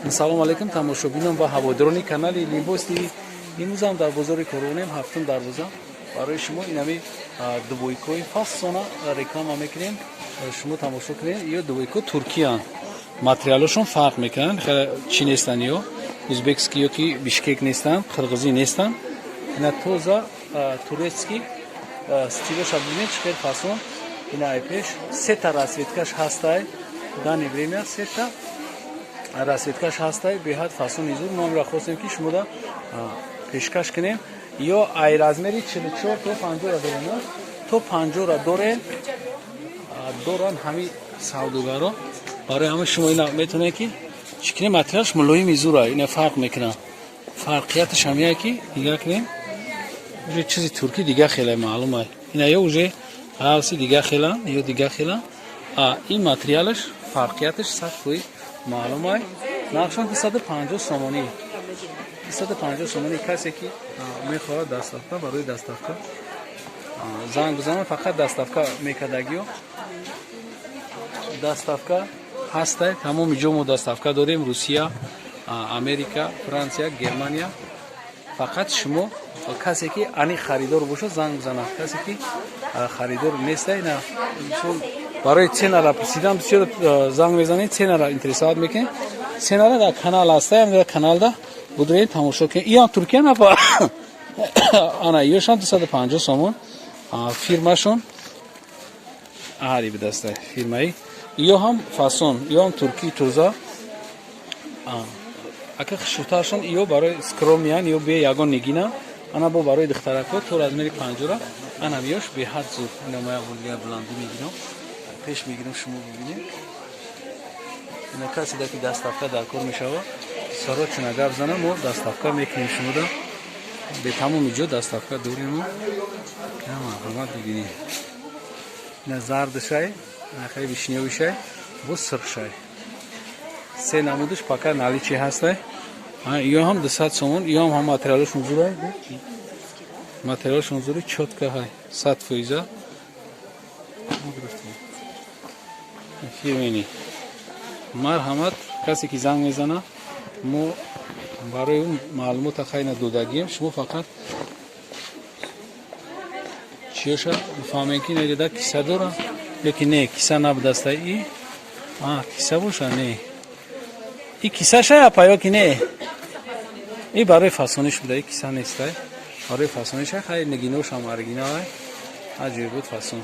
Салому алейкум, тамошобинон ва ҳаводорони канали Либос ТВ. Имрӯзам дар бозори Корвонем, ҳафтум дарвоза. Барои шумо инами двойкои фасона реклама мекунем, шумо тамошо кунед. Ё двойко туркиян, материалошон фарқ мекунанд, хеле чӣ нестанд, ё узбекский ё ки Бишкек нестанд, қирғизӣ нестанд. Ина тоза турецкий стилоша бибинед, чӣ хел фасон. Ина айпеш сета расцветкаш ҳастай, данный время сета расцветкаш ҳастай, беҳад фасони зуд. Мо амра хостем, ки шумода пешкаш кунем. Ё ай размери 44 то 50-ра дорем, то 50-ра дорем, доран ҳами савдогаро. Барои ҳама шумо ина метавонед, ки чӣ кунем. Материалш мулоими зура, ина фарқ мекунам. Фарқияташ ҳамия, ки дига кунем, уже чизи туркӣ дига хеле маълума. Ина ё уже ҳавси дига хелан, ё дига хелан. А ин материалаш фарқияташ 100% маълумай. Нархшон 250 сомонӣ, 250 сомонӣ. Касе ки мехоҳад доставка, барои доставка занг бизанад. Фақат доставка мекардагиё, доставка ҳастай. Тамоми ҷо мо доставка дорем: Русия, Америка, Франсия, Германия. Фақат шумо касе ки ани харидор бошад, занг бизанад. Касе ки харидор нестай, на, барои ценара пурсидан бисёр занг мезанед, ценара интересовать мекунед. Ценара дар канал ҳастай, дар каналда будуред, тамошо кунед. Иам Туркия нафа, ана ёшам 250 сомон. Фирмашон аҳари бидастай, фирмаи ё ҳам фасон, ё ҳам туркии тоза. Ака хушрӯтаршон ё барои скромныян, ё бе ягон нигина. Ана бо барои духтарако то размери 50-ра. Ана биёш беҳад зуд. Ина мо як буландӣ мегирам, пеш мегирам, шумо бибинед. Ина касе ки доставка дар кор мешава, сорочина гап зана, мо доставка мекунем шумода. Бе тамоми ҷо доставка дорем. Марҳамат, бибинед. Ина зардшай, хеле вишнёвишай, бо сирхшай, се намудаш пока наличии ҳастай. Ё ҳам 200 сомон. Ё ҳам материалошон зурай, материалошон зури, чётко ҳай, 100%-а фирмени. Марҳамат, касе ки занг мезана, мо барои ӯ маълумота хайна додагием. Шумо фақат чиёша бифаҳмем, ки неда киса дора ёки не. Киса набудаста. И киса боша, не, и кисаша апа ёки не, и барои фасониш буда, и киса нестай, барои фасониша. Хай, нигиношам оригиналай, аҷоиб буд, фасон.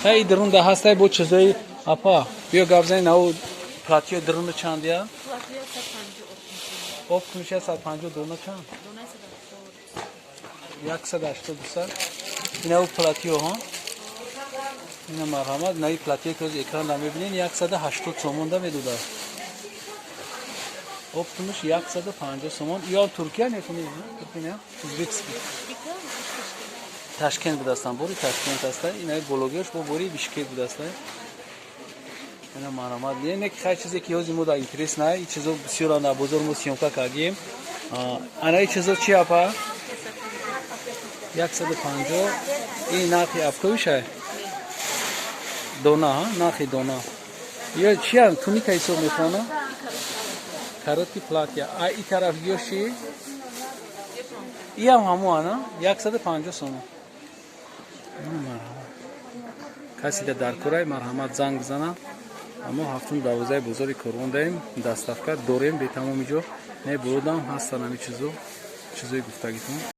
Хай, дурунда ҳастай бо чизои. Апа, биё гап зани. Нау платьё дурунда чандия? Оп меша 150, дона чанд? 180, 200. Инау платьё ҳо, ина марҳамат. Наи платьё ки ҳозир экран мебинед, 180 сомон да медода. Оптумуш 150 сомон. Ё Туркия некуни, туркия, узбекский, Ташкент будастан, бори Ташкент аста. Ина бологиёш бо бори Бишкек будаста. Ина марҳамат. Не ки хай, чизе ки ҳозир мо да интерес на, и чизо бисёра на бозор мо съёмка кардем. Ана и чизо чи, апа? 150. И нархи оптовишай, дона нархи дона ё чия? Туника ҳисоб мехона, короткий платья. А и тараф ёши, иам ҳамо ана 150 сомон. Касе дар курай, марҳамат, занг бизана. Мо ҳафтум дарвозаи бозори Корвон даем, доставка дорем бе тамоми ҷо. Не, буродам ҳастан ҳами чизо, чизои гуфтагитон.